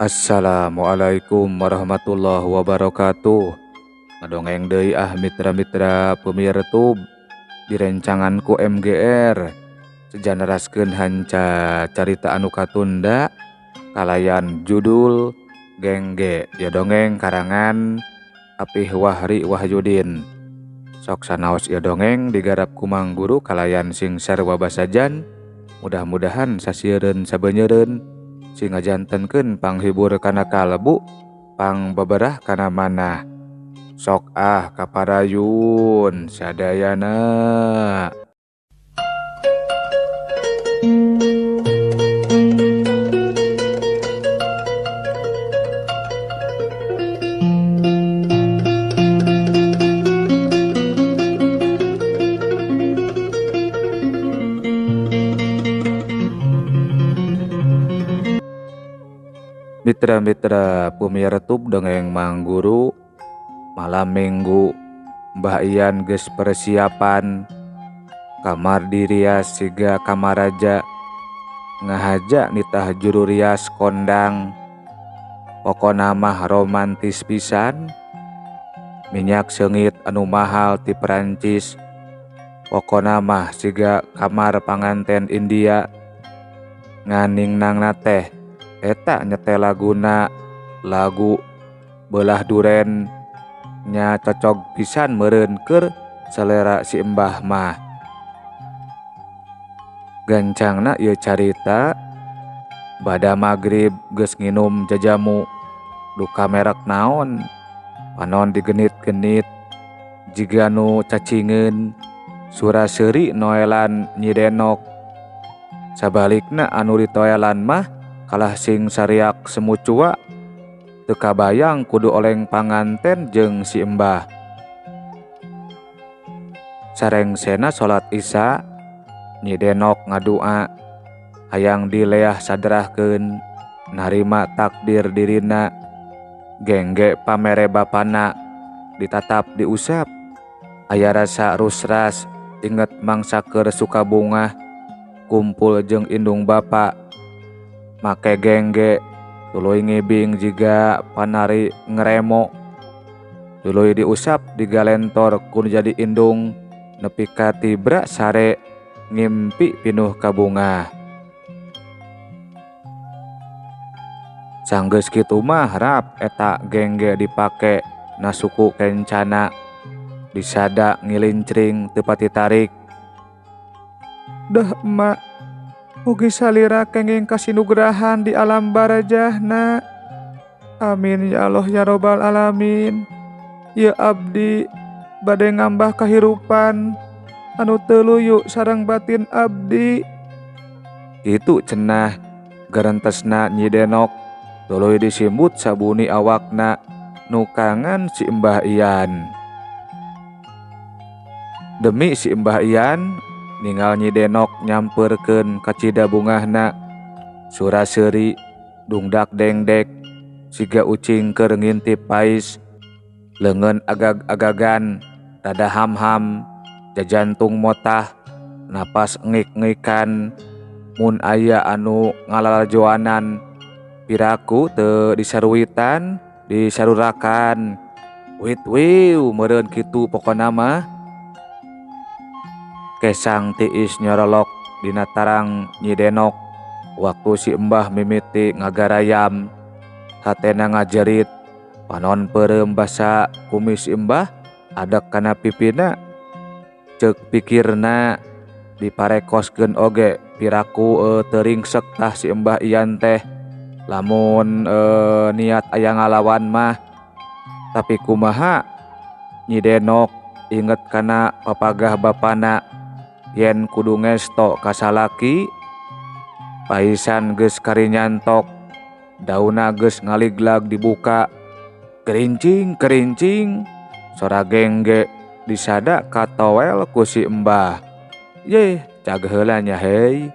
Assalamualaikum warahmatullahi wabarakatuh. Ngadongeng deui ah mitra-mitra pemirtub direncangan ku MGR. Sejaneraskeun hanca carita anu katunda kalayan judul Gengge ya dongeng karangan Apih Wahri Wahyudin. Sok sanaos ieu dongeng digarap ku Mang Guru kalayan sing sarua basajan. Mudah-mudahan sasiereun sabeunyereun sing ngajantenkeun panghibur kana kalbu, pangbeberah kana manah. Sok ah kaparayun sadayana. Mitra-mitra pemirtub dongeng Mang Guru, malam Minggu Mbah Ian geus persiapan kamar dirias siga kamar raja, ngahaja nitah juru rias kondang. Pokona mah romantis pisan, minyak seungit anu mahal ti Perancis. Pokona mah siga kamar panganten India. Nganingnangna teh eta nyetel laguna lagu Belah Duren nya cocog pisan meureun keur selera si Mbah mah. Gancangna ieu carita bada magrib geus nginum jajamu duka merek naon, panon digenit-genit jiga nu cacingeun, sura-seuri noelan Nyi Denok. Sabalikna anu ditoelan mah kalah sing sariak semucua, teu kabayang kudu oleng panganten jeung si Mbah. Sarengsena salat Isya, Nyi Denok ngadua hayang dileah saderahkeun narima takdir dirina. Gengge pamere bapana ditatap diusap, aya rasa rusras inget mangsa keur sukabungah kumpul jeung indung bapa. Make gengge tuluy ngibing jiga panari ngeremo, tuluy diusap digalentor ku nu jadi indung nepi ka tibra sare ngimpi pinuh kabungah. Sanggeus kitu mah rap eta gengge dipake na suku kencana, disada ngilincring teu pati tarik. Dah emak, mugi salira kenging kasinugrahan di alam barajahna. Amin ya Allah ya robbal alamin. Ya abdi bade ngambah kahirupan anu teu luyu sareng batin abdi. Itu cenah garentesna Nyi Denok tuluy disimbut sabuni awakna nukangan si Mbah Ian. Demi si Mbah Ian ninggal Nyi Denok nyamperkeun kacida bungahna, sura-seuri dungdak dengdek siga ucing keur ngintip pais, leungeun agag-agagan rada ham-ham, jajantung motah, napas ngik-ngikan. Mun aya anu ngalalajoanan piraku teu disaruwitan disarurakan. Wit wiu meureun kitu pokona mah. Kesang tiis nyorolok dina tarang Nyi Denok waktu si Mbah mimiti ngagarayam, hatena ngajerit, panon peureum basa kumis si Mbah adek kana pipina. Ceuk pikirna diparekoskeun oge piraku teu ringsek tah si Mbah Ian teh lamun niat aya ngalawan mah. Tapi kumaha Nyi Denok inget kana papagah bapana yen kudu ngesto ka salaki. Paisan geus karinyantok, dauna geus ngaliglag dibuka, kerincing-kerincing sora gengge disada katoel ku si Mbah. Yeh, cag heula nya hei.